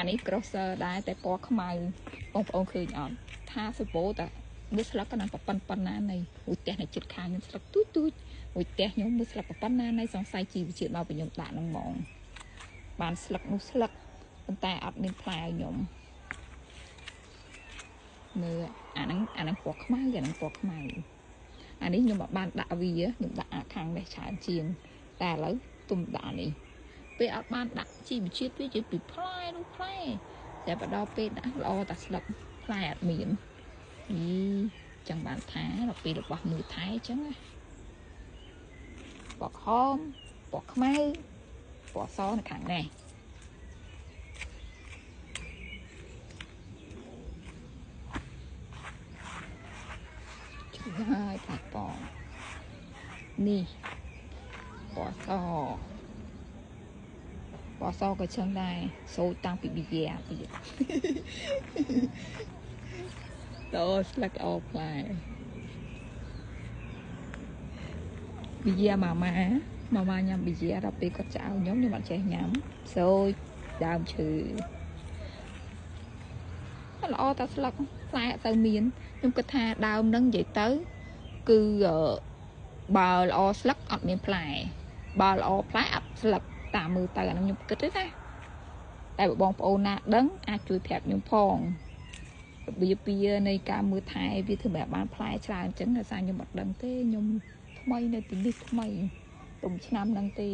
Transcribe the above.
នេះ crosser ដែរតែពណ៌ខ្មៅបងប្អូនឃើញអត់ថាសបោតាមើលស្លឹកកណ្ដាលប៉ុណ្ណានៃមួយផ្ទះនៅជិតខាងខ្ញុំស្លឹកទូចទូចមួយផ្ទះខ្ញុំមើលស្លឹកប៉ុណ្ណានៃសង្ស័យជីវជាតិមកពីខ្ញុំដាក់នឹងហ្មងបានស្លឹកនោះស្លឹកប៉ុន្តែអត់មានផ្លែឲ្យខ្ញុំមើលអាហ្នឹងអាហ្នឹងពណ៌ខ្មៅអាហ្នឹងពណ៌ខ្មៅអានេះខ្ញុំអត់បានដាក់វាខ្ញុំដាក់អាខាងនេះច្រើនជាងតែឥឡូវទុំដាក់នេះពេលអត់បានដាក់ជីវជាតិវាជាពីផ្លែនោះផ្លែតែបើដល់ពេលដាក់ល្អតែស្លឹកផ្លែអត់មានអីចឹងបានថាដល់ពេលរបស់មើលថែចឹងណាពណ៌ខមពណ៌ខ្មៅពណ៌សនៅខាងនេះជួយហើយផ្លែប៉ងនេះពណ៌សពណ៌សក៏ចឹងដែរសូចតាំងពីប៊ីយ៉ាទៀតតោស្លឹកល្អផ្លែប៊ីយ៉ាម៉ាម៉ាម៉ាម៉ាញ៉ាំប៊ីយ៉ាដល់ពេលគាត់ចៅខ្ញុំខ្ញុំអត់ចេះញ៉ាំសូចដើមឈើល្អតែស្លឹកផ្លែអត់ទៅមានខ្ញុំគិតថាដើមនឹងនិយាយទៅគឺបើល្អស្លឹកអត់មានផ្លែបើល្អផ្លែអត់ស្លឹកតាមមើលទៅអានឹងខ្ញុំគិតទេណាតែបើបងប្អូនណាដឹងអាចជួយប្រាប់ខ្ញុំផងរបៀបវានៃការមើលថែវាធ្វើឲ្យបានផ្លែច្រើនអញ្ចឹងដោយសារខ្ញុំអត់ដឹងទេខ្ញុំថ្មីនៅទីនេះថ្មីទុំឆ្នាំហ្នឹងទេ